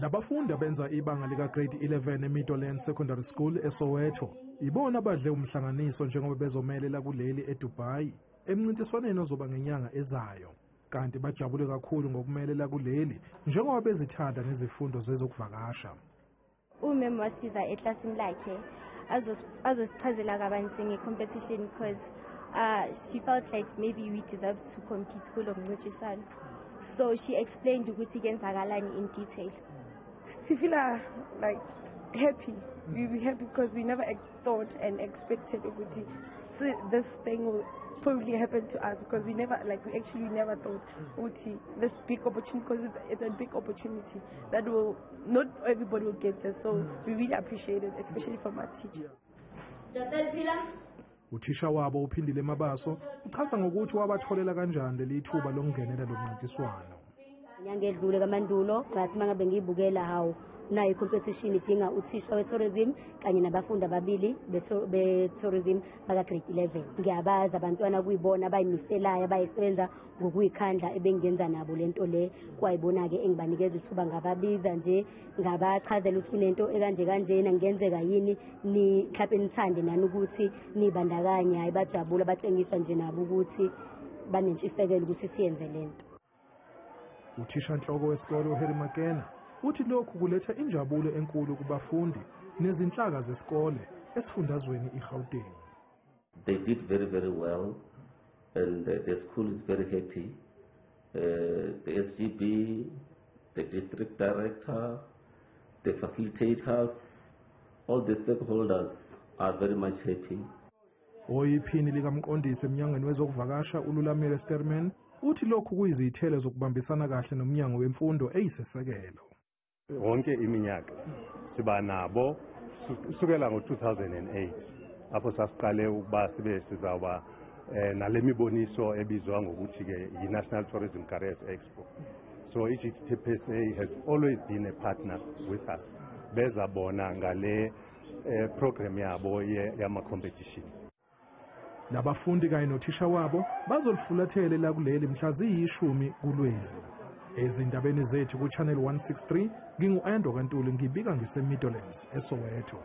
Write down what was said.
Labafundi abenza ibanga lika grade 11 eMeadowlands Secondary School eSoweto ibona abadle umhlanganiso njengoba bezomelela kuleli eDubai emncintiswaneni ozoba ngenyanga ezayo. Kanti bajabule kakhulu ngokumelela kuleli njengoba bezithanda nezifundo zezokuvakasha. Umem wasibiza eklasini lakhe azosichazela kabanzi nge-competition because she felt like maybe we deserve to compete kulo mncintiswano. So she explained ukuthi kuyenzakalani in detail. We feel like happy. We happy because we never thought and expected ukuthi this thing will probably happen to us, because we never, like, we actually never thought ukuthi this big opportunity, because it's a big opportunity that will not everybody will get this, so we really appreciate it, especially from our teacher. Uthisha wabo uPhindile Mabaso uchaza ngokuthi wabatholela kanjani leli thuba lokungenela lo mncintiswano. Inyanga edlule kaMandulo ngathi mangabe ngiyibukela, hawu, nayo i-competition idinga uthisha we-tourism kanye nabafundi ababili be-tourism baka-grade 11. Ngiyabazi abantwana kuyibona abayimiselayo, abayisebenza ngokuyikhandla, ebengiyenza nabo lento le. Kwayibona-ke engibanikeza ithuba, ngababiza nje, ngabachazela ukuthi kunento ekanje kanjena, kungenzeka yini ni mhlawumbe nithande nani ukuthi nibandakanye. Hayi, bajabula, batshengisa nje nabo ukuthi banentshisekelo ukuthi siyenze lento. Uthishanhloko wesikole uHarry Makena uthi lokhu kuletha injabulo enkulu kubafundi nezinhlaka zesikole esifundazweni iGauteng. They did very, very well, and the school is very happy. The SGB, the district director, the facilitators, all the stakeholders are very much happy. Oyiphini likamqondisi eminyangweni wezokuvakasha uLulamile Sterman uthi lokhu kuyizithelo zokubambisana kahle nomnyango wemfundo eyisisekelo. Wonke iminyaka siba nabo kusukela ngo-2008 apho sasiqale ukuba sibe sizawuba nale miboniso ebizwa ngokuthi-ke yi-National Tourism Careers Expo. So i-GTPSA has always been a partner with us, beza bona ngale program yabo yama-competitions. Labafundi kanye nothisha wabo bazolifulathela lakuleli mhla ziyi-10 kuLwezi. Ezindabeni zethu ku-Channel 163, ngingu-Ando Kantuli, ngibika ngise-Meadowlands eSoweto.